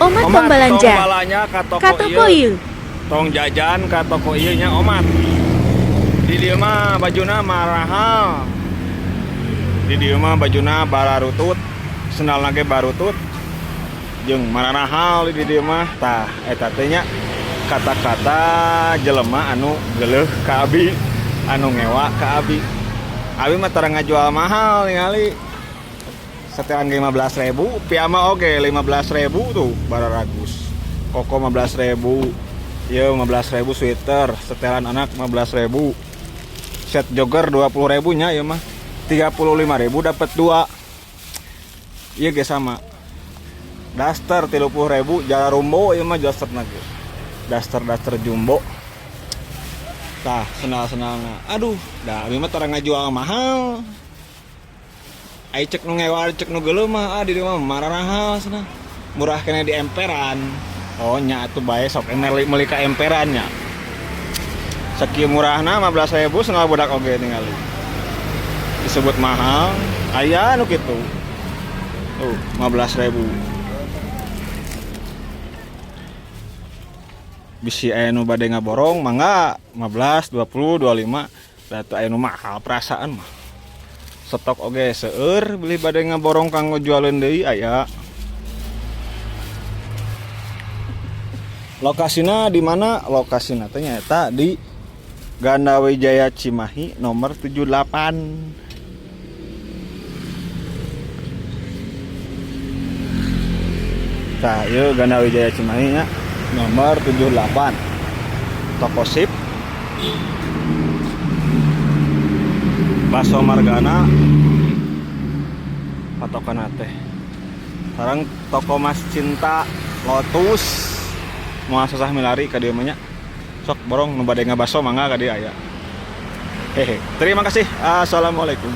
Omat tong Omat, balanja. Tong balanja ka toko Ka toko ieu. ieu. Tong jajan ka toko ieu nya omat. Di dieu mah bajuna marahal. Di dieu mah bajuna bararutut, sendalna ge barutut. Jeung mararahal di dieu mah. Tah eta teh nya kata-kata jelema anu geuleuh ka abi, anu ngewa ka abi. Abi mah tara ngajual mahal ningali. Setelan ge 15.000, piyama oge 15.000 tuh bararagus. Koko 15.000, ieu 15.000 sweater, setelan anak 15.000. Set jogger 20.000 nya ieu mah. 35.000 dapat 2. Ieu ge sama. Daster 30.000 jarumbo ieu mah dasterna ge. Daster-daster jumbo. Tah, sendal-sendalna. Aduh, dah abi mah tara ngajual mahal. Ai cek nu ngewa, cek nu geuleuh mah, ah di dieu mah mararahal cenah. Murah keneh di emperan. Oh nya atuh bae sok meuli ka emperan nya. Sakieu murahna 15.000 sendal budak oge tingali. Disebut mahal, aya nu kitu. Tuh, 15.000. Bisi aya nu bade ngaborong mangga 15, 20, 25. Da teu aya nu mahal perasaan mah. Stok oge seueur beli bade ngaborong kanggo jualeun deui aya. Lokasina di mana? Lokasina teh nyaeta di Gandawijaya Cimahi nomor 78. Tah, ieu Gandawijaya Cimahi nya nomor 78. Toko Sip. Baso Margana patokan teh. Sekarang toko Mas Cinta Lotus. Moal susah milari ka dieu mah nya. Sok borong nu bade ngabaso mangga ka dieu aya. Hehe. Terima kasih. Assalamualaikum.